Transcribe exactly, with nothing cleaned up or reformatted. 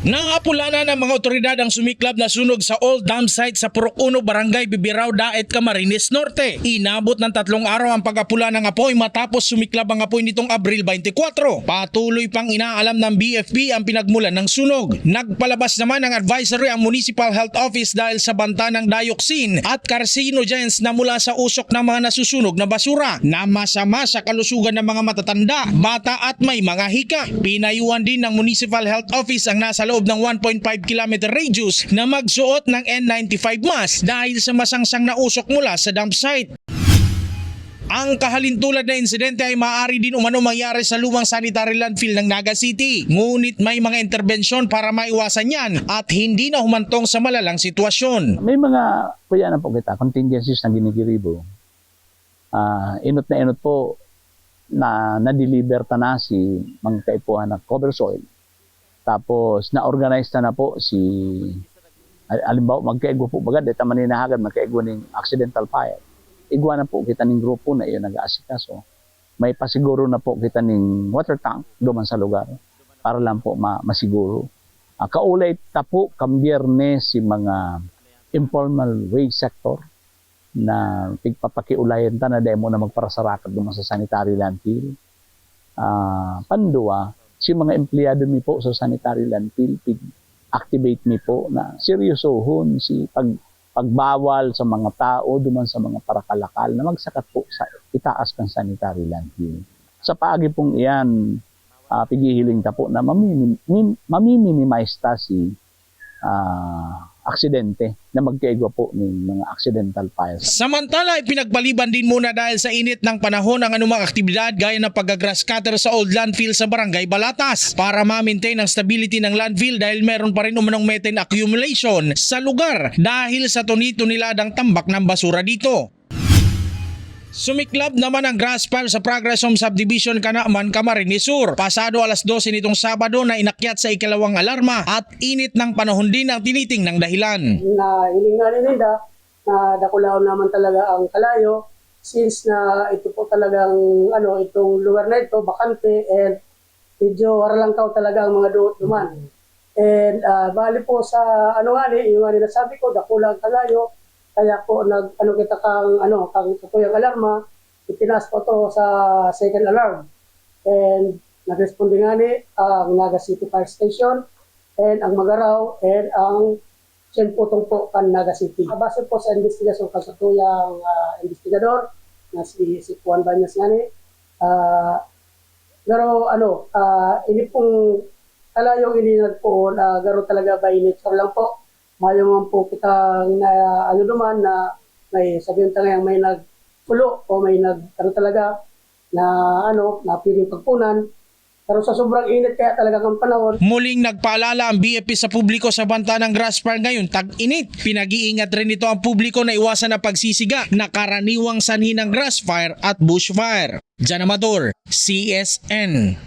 Naapulanan ng mga otoridad ang sumiklab na sunog sa old dump site sa Purok Uno, Barangay Bibirao, Daet, Camarines Norte. Inabot ng tatlong araw ang pag-apula ng apoy matapos sumiklab ang apoy nitong Abril twenty-four. Patuloy pang inaalam ng B F P ang pinagmulan ng sunog. Nagpalabas naman ng advisory ang Municipal Health Office dahil sa banta ng dioxin at carcinogens na mula sa usok ng mga nasusunog na basura na masama sa kalusugan ng mga matatanda, bata at may mga hika. Pinayuhan din ng Municipal Health Office ang nasa loob ng one point five kilometer radius na magsuot ng N ninety-five mask dahil sa masangsang na usok mula sa dump site. Ang kahalintulad na insidente ay maaari din umano mangyari sa lumang sanitary landfill ng Naga City. Ngunit may mga interbensyon para maiwasan yan at hindi na humantong sa malalang sitwasyon. May mga, kuya na po kita, contingencies na ginigiribo. Ah, inot na inot po na na-deliver ta na si mga kaipuhan na cover soil. Tapos na-organize ta na po si, al-, halimbawa, magkaigwa po baga, deta maninahagad, magkaigwa ning accidental fire. Igwa na po kita ning grupo na iyon nag-aasikaso. May pasiguro na po kita ning water tank duman sa lugar para lang po ma-, masiguro. Ah, kaulay ta po kan Biyernes si mga informal wage sector na pigpapakiulayan ta na dai mo na magparasarakat duman sa sanitary landfill. Ah, pandua, si mga empleyado mi po sa sanitary landfill, pig-activate mi po na seryosohon si pag-, pagbawal sa mga tao duman sa mga parakalakal na magsakat po sa itaas kan sanitary landfill. Sa paagi pong iyan, ah, pighihiling ta po na mamimi-, mim-, mamiminimize ta si, ah, aksidente na magkaigwa po ning mga accidental fires. Samantala, ipinagpaliban din muna dahil sa init ng panahon ang anumang aktibidad gaya ng pagga-grass cutter sa old landfill sa Barangay Balatas para ma-maintain ang stability ng landfill dahil meron pa rin umanong methane accumulation sa lugar dahil sa toni-toniladang tambak ng basura dito. Sumiklab naman ang grass fire sa Progress Home Subdivision, Canaman, Camarines Sur. Pasado alas dose nitong Sabado na inakyat sa ikalawang alarma at init ng panahon din ang tinitingnang dahilan. Na hiling nga ni Linda na dakulaon naman talaga ang kalayo since na ito po talagang, ano, itong lugar na ito bakante and medyo haralangkaw talaga ang mga duot duman. And, ah, bali po sa ano nga ni, yung nga ni nasabi ko, dakula ang kalayo, kaya po nag-ano kita kang, ano, kang satuyang alarma, itinaas po to sa second alarm. And nagresponde nga ni ang Naga City Fire Station, and ang Magaraw, and ang Siyemputong po kan Naga City. Base po sa investigasyon kan satuyang, ah, investigador na si, si Juan Baños nga ni, ah, pero ano, ah, ini pong kalayong ini nagpoon, ah, garo talaga by nature lang po. Mayo man po kitang na, ano duman na may sabihin ta ngayang may nagpulo o may nag, ano talaga, na ano, na pwedeng pagpunan. Pero sa sobrang init kaya talaga ng panahon. Muling nagpaalala ang B F P sa publiko sa banta ng grass fire ngayon, tag-init. Pinag-iingat rin nito ang publiko na iwasan ang pagsisiga na karaniwang sanhi ng grass fire at bush fire. Jan Amador, C S N.